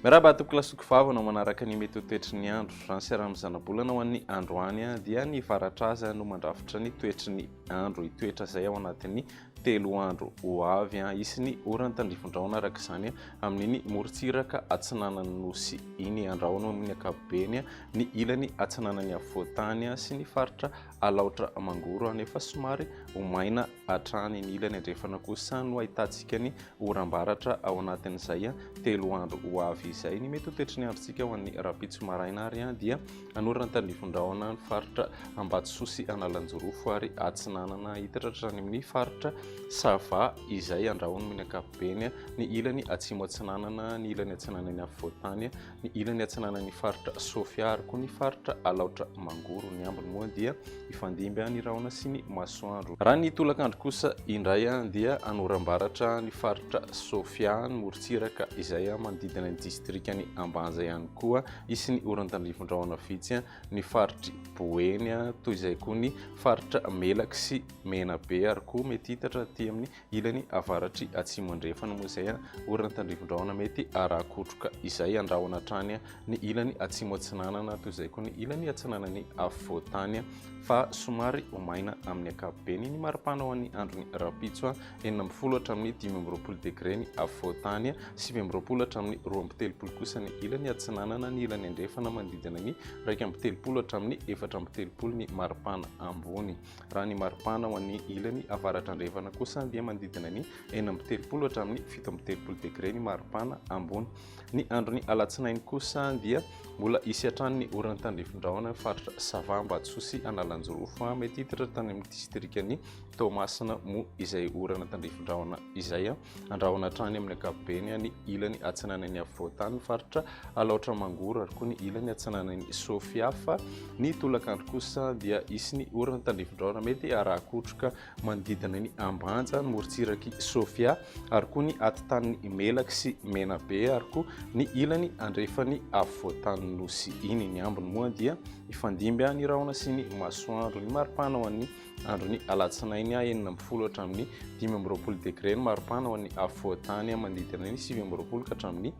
Miarahaba tompoko lahy sy tompoko vavy anao manaraka ny mety ho toetry ny andro. Raha ny seran'ny zanabolana ho an'ny androany dia ny varatraza no mandrafitra ny toetry ny andro. Hitoetra izay ao anatin'ny 3 andro ho avy. Hisy ny orana tandrifin-drahona araka izany amin'iny morontsiraka atsinanan'ny nosy iny. Andrahona amin'ny ankapobeny ny ilany atsinanan'ny afovoan-tany sy ny faritra Alaotra Mangoro nefa somary ho maina hatrany. Ny ilany andrefana kosa no ahitantsika ny oram-baratra ao anatin'izay 3 andro ho avy izay. Ny mety ho toetry ny androntsika ho an'ny rahampitso maraina ary dia hanorina tandrifin-drahona ny faritra Ambatosoa sy Analanjirofo ary Atsinanana hitatra hatrany amin'ny faritra Sava izay andrahona amin'ny ankapobeny ny ilany atsimo atsinanana, ny ilany atsinanan'ny afovoan-tany, ny ilany atsinanan'ny faritra Sofia ary koa ny faritra Alaotra Mangoro. Ny ambiny moa dia hifandimby ny rahona sy ny masoandro. Raha ny tolakandro kosa indray dia hanoram-baratra ny faritra Sofia, ny morontsiraka izay manodidina ny distrikan'i Ambanja ihany koa. Hisy ny oran-tandrifin-drahona vitsy ny faritr'i Boeny, toy izay koa ny faritra Melaky sy Menabe ary koa mety hitatra aty amin'ny Ilany avaratr'i atsimo andrefana moa izay orana tandrifin-drahona mety arakotroka izay andrahona hatrany ny ilany atsimo atsinanana toy izay koa ny ilany atsinanan'ny afovoan-tany fa somary ho maina amin'ny ankapobeny. Ny maripana ho an'ny andron'ny rahampitso 16 hatramin'ny 25 degre ny afovoan-tany, 29 hatramin'ny 32 kosa ny ilany atsinanana, ny ilany andrefana manodidina ny 31 hatramin'ny 34 ny maripana ambony. Raha ny maripana ho an'ny ilany avaratra andrefana kosa dia manodidina ny 36 hatramin'ny 37 degre ny maripana ambony. Ny andron'ny alatsinainy kosa dia mbola hisy hatrany ny orana tandrifin-drahona ny faritra Sava, Ambatosoa sy Analanjirofo. Mety hiditra tany amin'ny distrikan'i Toamasina moa izay orana tandrifin-drahona izay. Andrahona hatrany amin'ny ankapobeny ny ilany atsinanan'ny afovoan-tany, faritra Alaotra Mangoro ary koa ny ilany atsinanan'i Sofia fa ny tolakandro kosa dia hisy ny orana tandrifin-drahona mety haraha-kotroka manodidina ny Ambanja, ny morontsirak'i Sofia ary koa ny atitanin'i Melaky sy Menabe ary koa ny ilany andrefan'ny afovoan-tanin'ny Nosy iny. Ny ambiny moa dia hifandimby ny rahona sy ny masoandro. Ny maripana ho an'ny Andron'ny alatsinainy 16 hatramin'ny 25 degre ny maripana ho an'ny afovoan-tany, manodidina ny 29 ka hatramin'ny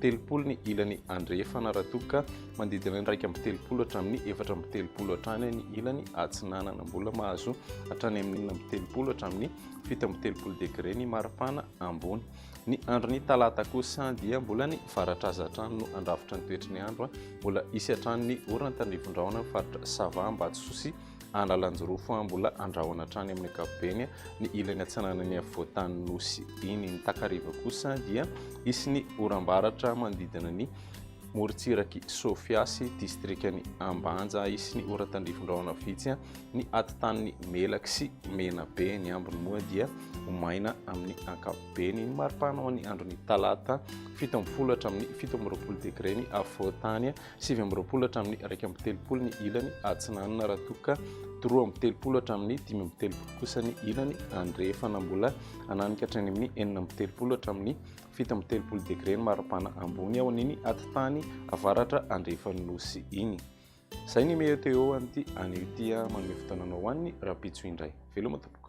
30 ny ilany andrefana, raha toa ka manodidina ny 31 hatramin'ny 34 hatrany ny ilany atsinanana. Mbola mahazo hatrany amin'ny 36 hatramin'ny 37 degre ny maripana ambony. Ny andron'ny talata kosa dia mbola ny varatraza hatrany no handrafitra ny toetry ny andro. Mbola hisy hatrany ny orana tandrifin-drahona amin'ny faritra Sava, Ambatosoa sy Analanjirofo mbola andrahona hatrany amin'ny ankapobeny ny ilany atsinanan'ny afovoan-tanin'ny Nosy iny. Ny takariva kosa dia hisy ny oram-baratra manodidina ny morontsirak'i Sofia sy distrikan'i Ambanja. Hisy ny oran-tandrifin-drahona vitsy ny atitaniny Melaky sy Menabe. Ny ambiny moa dia ho maina amin'ny ankapobeny. Ny maripana ho an'ny andron'ny talata 17 hatramin'ny 27 degre ny afovoan-tany. 29 hatramin'ny 31 ny ilany atsinanana raha toa ka 32 hatramin'ny 35 kosa ny ilany andrefana. Mbola hananika hatrany amin'ny 36 hatramin'ny 37 degre ny maripana ambony ao amin'iny atitany avaratra andrefan'ny nosy iny. Izay ny météo an'ity anio ity, manome fotoana anao ho an'ny rahampitso indray. Veloma tompoko.